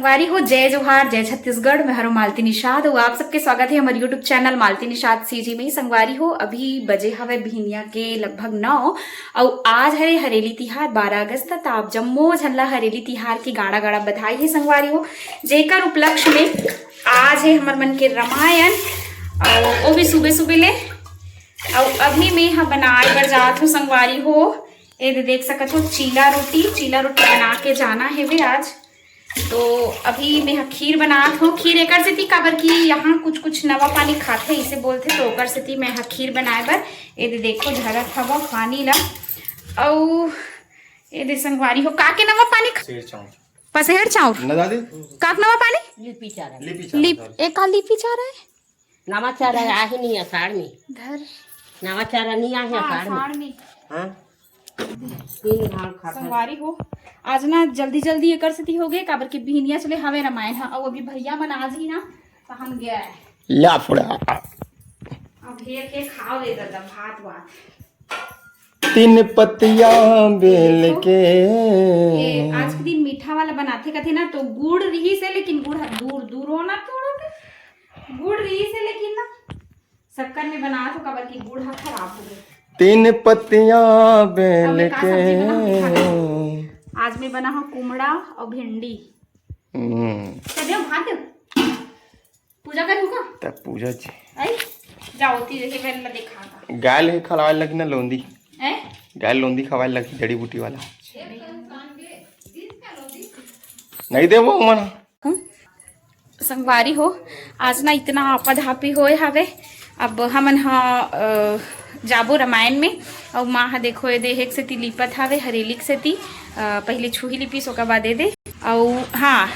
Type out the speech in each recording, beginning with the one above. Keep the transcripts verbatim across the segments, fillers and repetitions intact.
संगवारी हो, जय जोहार, जय छत्तीसगढ़। मैं हरो मालती निषाद अउ आप सबके स्वागत हे हमर YouTube channel Malti Nishad C G. संगवारी हो, अभी बजे हवे बिहनिया के लगभग नौ, अउ आज हरे हरेली तिहार, बारह अगस्त। त आप जम्मो झन ला हरेली तिहार के गाड़ा गाड़ा बधाई हे संगवारी हो, जेकर उपलक्ष्य में आज हे हमर मन के रामायण, अउ वो भी सुबह सुबह ले। अउ अभी मैं ह बनाए बर जात हूँ संगवारी हो, ए दे देख सकत हो, चीला रोटी। चीला रोटी बना के जाना हेवे आज। तो अभी मैं ह खीर बनात हूँ। खीर एकर सेती, काबर कि यहाँ कुछ कुछ नवा पानी खाथे, इसे बोलथे, तो ओकर सेती मैं ह खीर बनाए बर, ए दे देखो, झरत हवा पानी ला। अउ ए दे संगवारी हो, का के नवा पानी खा-, पसेहर चाउर। पसेहर चाउर। ना दादी? का के नवा पानी? लिपि चारा। लिपि चारा, लिप-, sorry। ए का लिपि चारा हे? नवा चारा आहे नहीं आषाढ़ में। धर। नवा चारा नहीं आहे हाँ, आषाढ़ में। आषाढ़ में। हाँ। तीन घाल खाता। संगवारी हो, आज ना जल्दी जल्दी एकर सेती हो गे, काबर के बिहनिया चले हवे रामायण ह, अउ अभी भैया मन आज ही ना, त हम गया है। ला फुड़ा। अब हेर के खाओ ले दादा, भात वात। तीन पत्तियां बेल देखो, के। ये आज के दिन मीठा वाला बनाथे कथे ना, तो गुड़ रही से, लेकिन गुड़ ह-, दूर दूर होना थोड़ा सा। गुड़ रही से, लेकिन ना शक्कर में बना तो, काबर की गुड़ ह खराब हो गए। तीन पत्तियां अब बेल मैं का के। सब्जी बनाऊं, दिखा दो। आज मैं बना हूँ कुमड़ा और भिंडी। हम्म। तो दे, भात दे। पूजा करूँ का? तब पूजा जी। आई? जाओ, ती रहे, मैं ना दिखा का। गाय ले खवाए लगी ना लोंदी। हैं? गाय लोंदी खवाए लगी, जड़ी बूटी वाला। नहीं दे वो मन। हम्म? संगवारी हो, आज ना इतना आपाधापी होए हवे। अब हमन ह, अ, जाबो रामायण में। अउ माँ ह देखो, ए दे एक सेती लिपत हवे, हरेली के सेती। अ, पहले छुही लिपिस, ओकर बाद ए दे। अउ हाँ,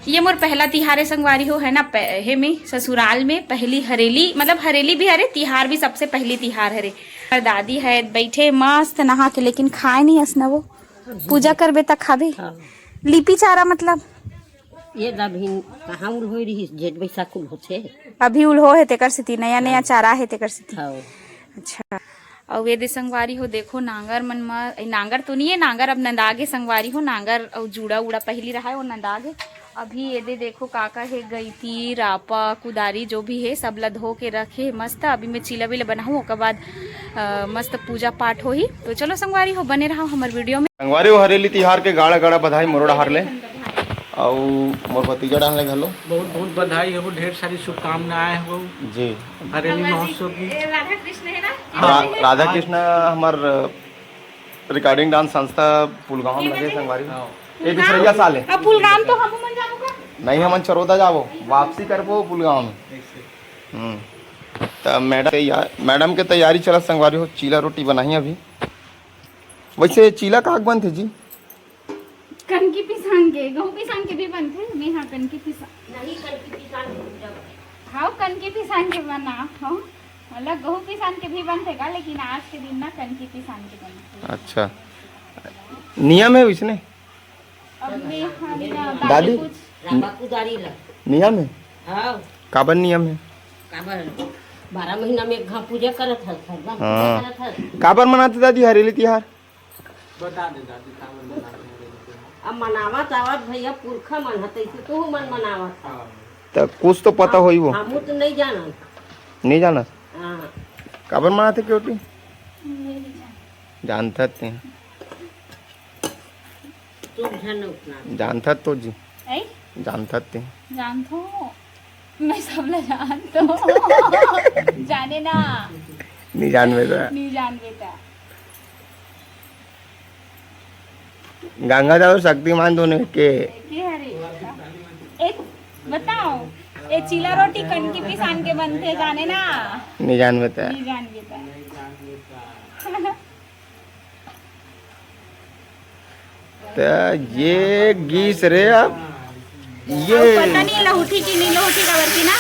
ये मोर पहला तिहार है संगवारी हो, है ना, प-, हे में ससुराल में पहली हरेली, मतलब हरेली भी हरे, तिहार भी सबसे पहली तिहार हरे। और दादी है बैठे मस्त नहा के, लेकिन खाए नहीं अस ना वो। पूजा करबे त खाबे। हाँ। लिपि चारा मतलब? ये अभी कहाँ उल होई रही, जेठ बैसाख उल होथे। अभी उल हो है, तेकर सेती नया नया चारा है, तेकर सेती। हाँ। अच्छा। अउ ये दे संगवारी हो, देखो नांगर मन म, ए, नांगर तो नहीं है, नांगर अब नंदा गे संगवारी हो, नांगर अउ जूड़ा उड़ा पहली रहा है, वो नंदा गे। अभी ये दे देखो का का हे, गईती, रापा, कुदारी जो भी हे, सब ला धो के रखे हे मस्त। अभी मैं चीला वीला बनाहूँ, ओकर बाद, अ, मस्त पूजा पाठ होही। तो चलो संगवारी हो, बने रहो हमर वीडियो में। संगवारी हो, हरेली तिहार के गाड़ा गाड़ा बधाई मोरो डहार ले, अउ मोर भतीजा डहार ले घलो। बहुत बहुत बधाई हो, ढेर सारी शुभकामनाएं हो। जी। हरेली महोत्सव की। ए, राधा कृष्ण है ना? रा-, राधा कृष्ण हमर recording dance संस्था पुलगांव में लगे संगवारी। हाँ। ये दूसरैया साल है। अब पुलगांव तो हम मन जाबो का? नहीं, हमन चरोदा जाबो, वापसी करबो पुलगांव में। हम्म। त मैडम तैयार, मैडम के तैयारी चलत संगवारी हो, चीला रोटी बनाही अभी। वैसे चीला काक बनथे जी? कनकी पिसान के, गहूं पिसान के भी बनथे, मैं हाँ कनकी पिसान। नहीं, कनकी पिसान के पूजा बने। हाँ, कनकी पिसान के बना, हाँ। मतलब गहूं पिसान के भी बनथे का, लेकिन आज के दिन ना कनकी पिसान के बनथे। अच्छा, नियम है वैसने? अब मैं हाँ, ना, दादी? दादी पूछ। रापा कुदारी ला। नियम है? हाँ। काबर नियम है? काबर? बारह महीना में एक घाव पूजा करत हस, हर बार पूजा हाँ। करत हस। काबर मनाथे दादी हरेली तिहार? बता दे दादी, का मन बता दे। अब मनावत आवत भैया पुरखा मन ह, तैसे तो मन मनावत ह। हाँ। त कुछ तो पता होई वो। हमू तो नहीं जानत। नहीं जानत? हाँ। काबर मनाथे केवटी? जानता ते। तुम झन उठना। जानता तो जी। ऐ? जानता ते। जानथो। मैं सब ला जानथो। जाने ना। नहीं जानबे त। नहीं जानबे त। गंगा दाऊ शक्तिमान दोनों के। के हरे? ए, बताओ। ए चीला रोटी कनकी पिसान के बनथे, जाने ना। नहीं जानबे त। नहीं जानबे त। त ये गीस रे अब। ये अउ पता नहीं लहुटी कि नहीं लहुटी, काबर कि ना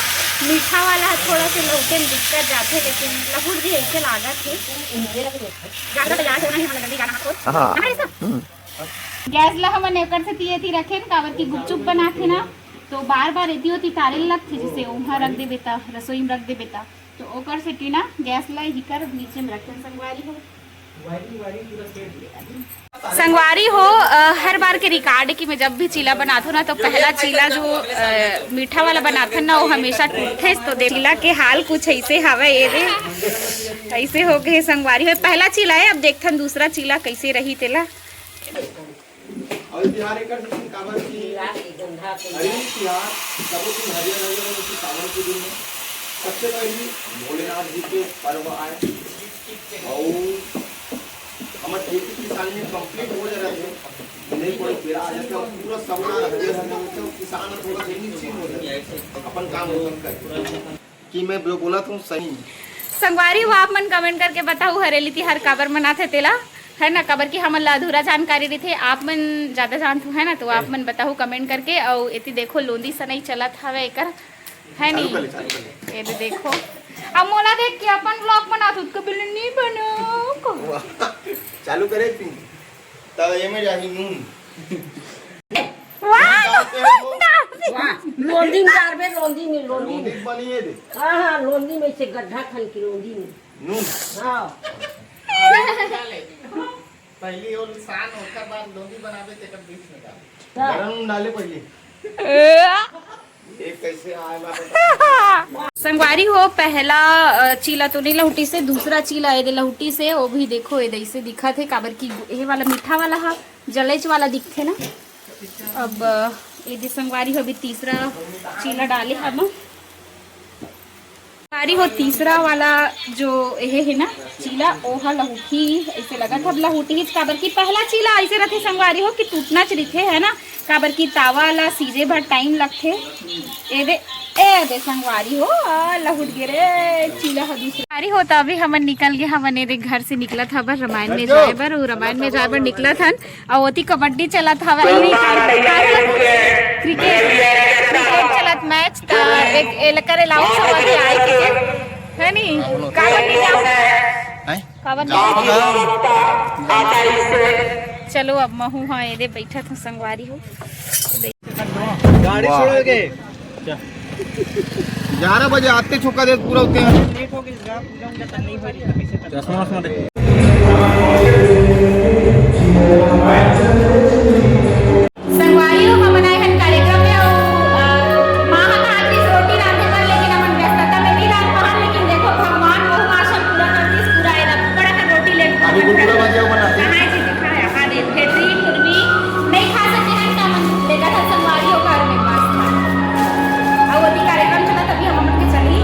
मीठा वाला ह थोड़ा से लहुटे में दिक्कत जाथे, लेकिन लहुट भी ऐसे लागत हे। ज्यादा तैयार होना है, हमारा जल्दी जाना है। हाँ। हमारे सब। हम्म। गैस ला हमन एकर सेती एती रखेन, काबर कि गुपचुप बनाथे ना, तो बार बार एती ओती तारे ल लगथे, जैसे ओमा रख देबे त, रसोई में रख देबे त, तो ओकर सेती ना गैस ला इकर नीचे में रखेन संगवारी हो। संगवारी हो, अ, हर बार के रिकॉर्ड कि मैं जब भी चीला बनाथो ना, तो पहला चीला जो, अ, मीठा वाला बनाथन ना, वो हमेशा टूटथे। तो देख, चीला के हाल कुछ ऐसे हवे, ये दे, ऐसे हो गए संगवारी हो। पहला चीला है, अब देखथन दूसरा चीला कैसे रही तेला। अउ तिहार एकर दिन काबर कि हरेली तिहार सबो दिन हरियर हरियर होथे सावन के दिन में। सबसे पहली भोलेनाथ जी के पर्व आए अउ हमर खेती किसानी में कंप्लीट हो जात हे, नहीं कोई बेरा आ जाथे, पूरा सबो हरियर हरियर होथे, किसान थोड़ा सा निश्चिंत हो जाथे, अपन काम खतम करके। कि मैं जो बोलत हूँ सही। संगवारी हो, आप मन कमेंट करके बताओ हरेली तिहार काबर मनाथे तेला, है ना, काबर कि हमन ला अधूरा जानकारी रहिथे, आप मन ज्यादा जानथो, है ना, तो आप मन बताओ कमेंट करके। अउ एती देखो लोंदी सनई चलत हवे एकर, है चालू नी? कर ले, चालू कर ले। ये दे देखो, अब मोला देख के अपन ब्लॉग बनाथो, तो कभी नहीं बनो। वाह, चालू करे तू। त एमे जाही नून। वाह! नून डाल दे हो। वाह, लोंदी में डालबे, लोंदी में, लोंदी में। लोंदी बनिए दे। हाँ, हाँ, लोंदी में से गड्ढा खन के लोंदी में। नून। हाँ। पहली ओल सान, ओकर बाद लोंदी बनाबे, तेकर बीच में डाल। हाँ। गरम नून डाले पहली। ए। ये कैसे आएगा बता? संगवारी हो, पहला, अ, चीला तो नहीं लहुटी से, दूसरा चीला ये दे लहुटी से, वो भी देखो, ये दे से दिखत हे, काबर कि ये वाला मीठा वाला हा, जलेच वाला दिखथे ना। अब, अ, ये दे संगवारी हो, अभी तीसरा चीला डाले हम। संगवारी हो, तीसरा वाला जो ये है ना चीला, ओहा लहुटी, ऐसे लगत हे अब लहुटी ही, काबर कि पहला चीला ऐसे रथे संगवारी हो कि टूटना च रथे, है ना, काबर कि तावा ला सीजे भर टाइम लगथे। ए दे, ए दे संगवारी हो, आ, लहुट गे रे चीला ह दूसरा। संगवारी हो, त अभी हमन निकल गे हवन, ए दे घर से निकलत हवन रामायण में जाए बर, अउ रामायण में जाए बर निकलत हन, अउ ओती कबड्डी चलत हवे, अरे, का, का, क्रिकेट, क्रिकेट चलत मैच, त एक एलकर अलाउंस हवा के आए के, है नी? काबर नहीं जाओ? हैं? काबर जाओ, नहीं जाओ? जाओ। चलो, अब महू हाँ, ए दे बैठत हूँ संगवारी हो। गाड़ी वाह। छोड़ोगे? ग्यारह बजे आते छोका दे पूरा होते हैं। लेट हो गई, पूजा उजा तक नहीं हो रही, तो कैसे तक? चश्मा वश्मा दे। संगवारी हो, हमन आए हन कार्यक्रम में अउ, अ, माँ ह कहात रहिस रोटी रांधे बर, लेकिन हमन व्यस्तता में नहीं रांध पाहन, लेकिन देखो भगवान वहू आशा पूरा कर दिस, पूरा एला बड़ा कर रोटी ले अभी गुलगुला भजिया बनाते हैं। हाँ जी, दिखा है, हाँ दे, भेटरी, कुर्मी नहीं खा सके हैं, त हमन लेकर था संगवारी हो घर में पास था। अउ ओती कार्यक्रम चला, तभी हम हमन के चली।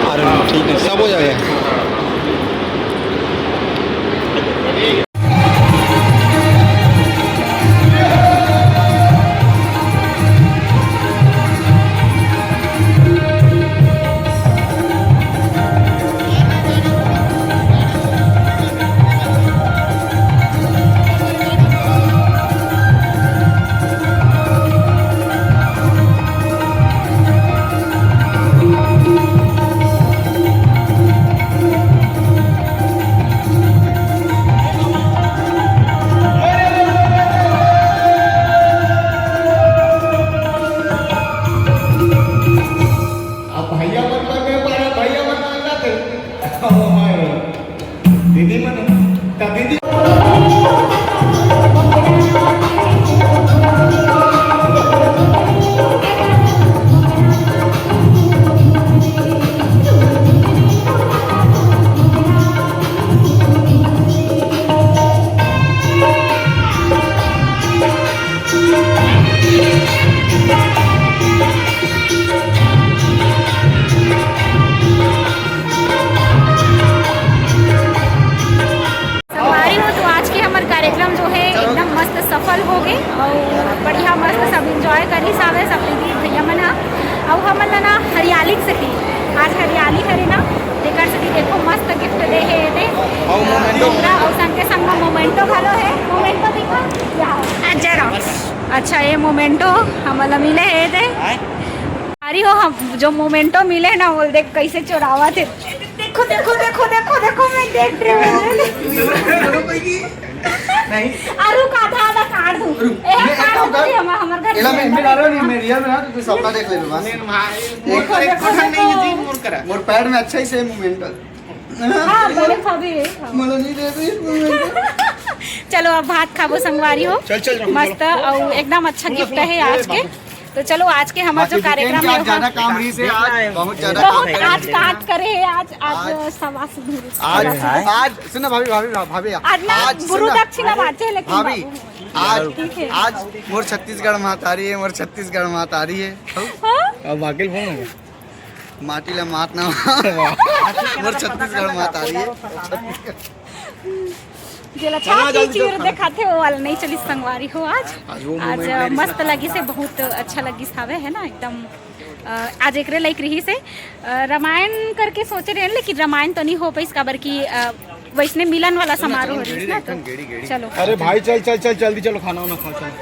आ रहे हैं, ठीक है, सब हो जाएगा। अब भैया मन बर में पारा, भैया मन मान जाते। ओ भाई, दीदी मन, त दीदी। संगवारी हो, तो आज के हमर कार्यक्रम जो है एकदम मस्त सफल हो गए और बढ़िया मस्त सब एंजॉय करिस हावे सब दीदी भैया मन हा। और हमन ला ना हरियाली से ही, आज हरियाली हरे ना, तेकर से देखो मस्त गिफ्ट दे हे दे। और मोमेंटो। और संग के संग मोमेंटो घलो है, मोमेंटो देखो। या, आ, जरा। अच्छा, ये मोमेंटो हमन ला मिले हे दे। अरे हो, हम जो मोमेंटो मिले ना, वो देख कैसे चुरावत हे। देखो, देखो, देखो, देखो, देखो, मैं देख रही हूँ। नहीं। अरु का आधा, आधा काट दूँ। रुक, ए, मैं काट एक काम दूँ, कर। हम, हमर घर एला में मैं, मैं डालो नहीं, मैं रियल में ना, तो तू सपना देख ले बस। नहीं, भाई, मोर देखो, पर एक देखो, कठन नहीं है जी, देखो। मोर करा। मोर पैड में अच्छा ही से मोमेंटो। हाँ, बड़े खाबे, हाँ। मला नहीं दे दे, मोमेंटो। चलो, अब भात खाबो संगवारी हो। चल, चल, चल। मस्त, और एकदम अच्छा गिफ्ट है आज के। तो चलो, आज के हमर जो कार्यक्रम है, ज्यादा काम रही से आज, बहुत ज्यादा काम बहुत करे आज। काट करे है आज, आज आज, सवा से आज, आज सुन ना भाभी, भाभी, भाभी, आज ना आज गुरु सुन ना, दक्षिणा बांचे, लेकिन भाभी, बाबू। आज, ठीक है। आज मोर छत्तीसगढ़ महतारी है, मोर छत्तीसगढ़ महतारी है। हाँ? अब वाकिल फोन हो गया। माटी ला मात ना। वाह। मोर छत्तीसगढ़ महतारी है। जेला चलो, छाती जल्दी चीर चलो। दिखाते वो वाला नहीं चली संगवारी हो आज। आज वो आज moment नहीं मस्त लगी से, बहुत अच्छा लगी सावे है ना एकदम। अ, आज एकरे लाइक रही से, अ, रामायण करके सोचे रहे, लेकिन रामायण तो नहीं हो पाइस, काबर कि, अ, वैसने मिलन वाला समारोह रहिस ना, तो चलो। अरे भाई, चल, चल, चल, जल्दी चलो, खाना वाना खाओ, चलो।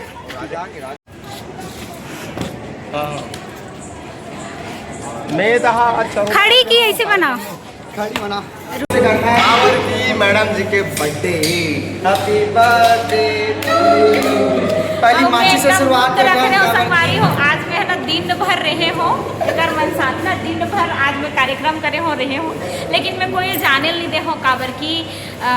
मैं तो हाँ, अच्छा। खड़ी की ऐसे बना। खड़ी बना। काबर की मैडम जी के birthday. Happy birthday to you। पहली माची से शुरुआत करते हैं संगवारी हो। आज मैं है ना दिन भर रहे हो, कर मन साथ ना दिन भर आज मैं कार्यक्रम करे हो रहे हो, लेकिन मैं कोई जाने नहीं दे हो काबर की, अ,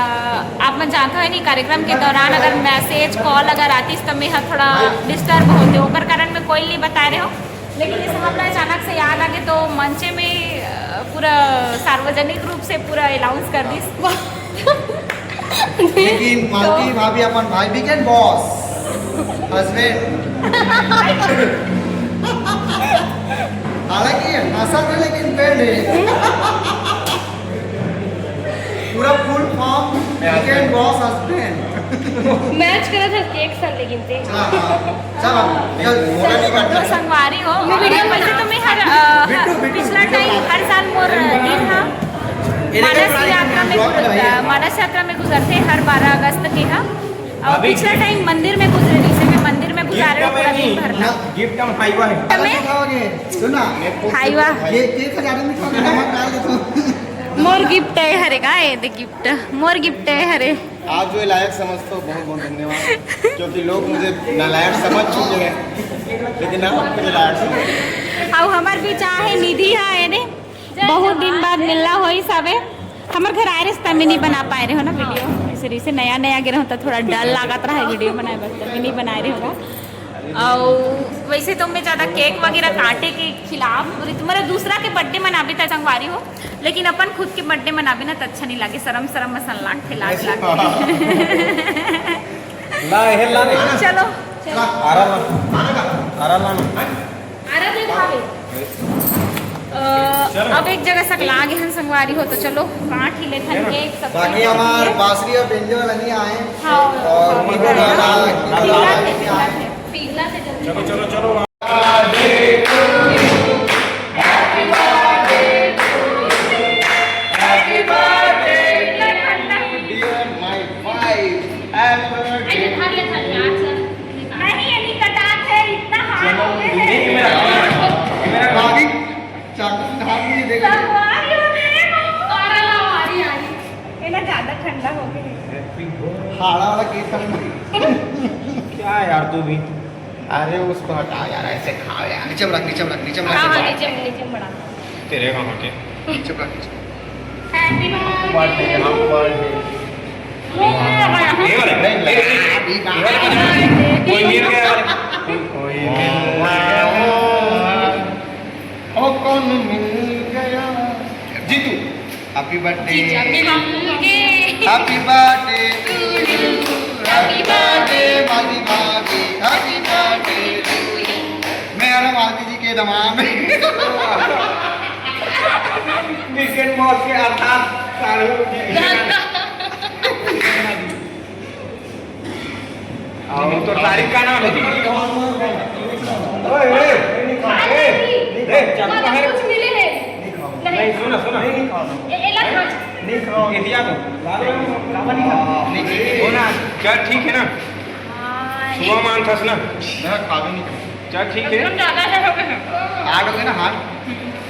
आप मन जानते हो नहीं, कार्यक्रम के दौरान अगर मैसेज कॉल अगर आतीस तो मैं ह थोड़ा डिस्टर्ब होते, ओकर कारण मैं कोई नहीं बता रहे हो। लेकिन इस हमरा अचानक से याद आ गए तो मंचे में, अ, पूरा सार्वजनिक रूप से पूरा अनाउंस कर दी। लेकिन मालती तो भाभी अपन भाई भी के बॉस, हस्बैंड। हालांकि हंसा था लेकिन पेड़ है। पूरा full form weekend boss husband. Match करा था केक सन लेकिन थे। हाँ, हाँ। चल, अब, चल, मोड़ा नहीं तो काटना। संगवारी हो, मैं वीडियो वैसे तो मैं हर, अ, बिट्टू, बिट्टू, पिछला बिट्टू टाइम, हर साल मोर दिन हा मानस यात्रा में गुजर-, मानस यात्रा में गुजरते हर बारह अगस्त के हा। और अभी पिछला टाइम मंदिर में गुजरे, जैसे मैं मंदिर में गुजारे पूरा दिन भर ना। गिफ्ट हम हाईवा है। मैं खाओगे? सुना। हाईवा। ये केक हजार में खाओगे, नमक डाल दे तो। मोर गिफ्ट है हरे का, ये दे गिफ्ट। मोर गिफ्ट है हरे। आप जो लायक समझते हो, बहुत बहुत धन्यवाद, क्योंकि लोग मुझे नालायक समझ चुके हैं, लेकिन आप मुझे लायक समझते हो। अब हमार बीच आहे निधि है, ये दे। बहुत दिन बाद मिलना होइस हवे। हमर घर आए रहे, तब मैं नहीं बना पाए रहे हो ना वीडियो। इसे, इसे नया नया गिरा होता, थोड़ा डर लागत रहा है वीडियो बनाए बस, तब मैं नहीं बनाए रहे होगा। और वैसे तो मैं ज़्यादा केक वगैरह काटे के खिलाफ, मतलब दूसरा के बर्थडे मनाबे त संगवारी हो, लेकिन अपन खुद के बर्थडे मनाबे ना तो अच्छा नहीं लगे, शर्म शर्म मसन लागथे, लाज लागथे। ला, ये ला रे। चलो, चलो। आरा ला। आरा ला ना। आरा दे भावे। अ, अब एक जगह सकला गे हन संगवारी हो, तो चलो काट ही लेथन केक सब। बाकी हमार बांसुरी और बेंजो वाला नहीं आए। हाँ। और कीबोर्ड वाला, कीबोर्ड वाला नहीं आए। पिघला से जल्दी। चलो, चलो, चलो। Dear my wife, happy birthday। अरे, धर ले, धर ले, हाथ से। नहीं, ये नहीं कटा थे, इतना हार्ड हो गया है। नहीं, मेरा, मेरा भाभी चाकू से धार नहीं देगा। संगवारी हो गए हो। अरे, ला, आ रही, आ रही। ये ना ज्यादा ठंडा हो गया है। हाड़ा वाला केक खत्म। क्या यार तू भी। अरे उसको हटा यार, ऐसे खाओ यार। नीचे में रख, नीचे में रख, नीचे में रख। हाँ, हाँ, नीचे में, नीचे में बड़ा। तेरे कहाँ के? नीचे में रख, नीचे में। Happy birthday। Birthday, हाँ, birthday। ये वाला? नहीं, नहीं, ये वाला? कोई मिल गया वाला? कोई मिल गया। ओ, कौन मिल गया? जीतू। Happy birthday। जीजा के हम के। Happy birthday to you। Happy birthday, माली भाभी। Happy birthday to you। मेरा माली जी के दमाद। Weekend boss के अर्थात साढ़ू जी। आओ, तो तारीख का नाम है जी। ओए, ओए, ए, ए, चाकू कहाँ रे? कुछ मिले है? नहीं, सुनो, सुनो। ए, ए, ला खा। ये दिया तो। सुनो ना, क्या ठीक है ना? हाँ, सुबह मान थस ना? मैं खा भी नहीं। क्या ठीक है? एकदम ज्यादा है हो गया। हार्ड हो गया ना, हार्ड।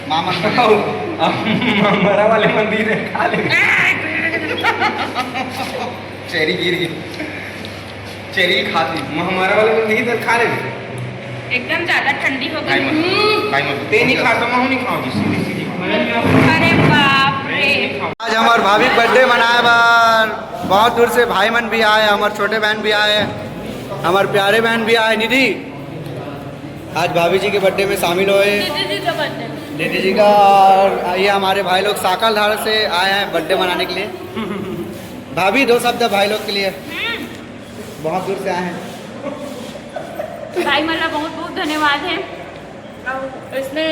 मामा। मरा वाले मंदिर है, खा ले। चेरी गिर गई। चेरी खाती। म-, हमारा वाले को नहीं दे, खा ले। एकदम ज्यादा ठंडी हो गई। खाई मत, हम्म। खाई मत। ते नहीं खा तो मैं नहीं खाऊं जी, सीधी, सीधी। अरे बाप रे। आज हमार भाभी बर्थडे मनाए बर बहुत दूर से भाई मन भी आए, हमार छोटे बहन भी आए, हमार प्यारे बहन भी आए। निधि, आज भाभी जी के बर्थडे में शामिल हुए। दीदी जी का बर्थडे। दीदी जी का, और ये हमारे भाई लोग साकलधार से आए हैं बर्थडे मनाने के लिए। भाभी, दो शब्द भाई लोग के लिए। हम्म। बहुत दूर से आए हैं। भाई मन ला बहुत बहुत धन्यवाद है। और इसने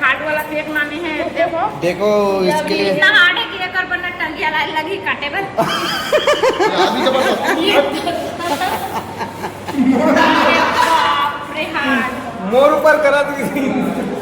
हार्ड वाला केक मांगे हैं, देखो। देखो, इसके लिए इतना हार्ड है कि एकर बर ना टंगिया ला-, लगी काटे बर। अभी जबरदस्त। ये तो बाप रे, हार्ड। मोर ऊपर करा दी।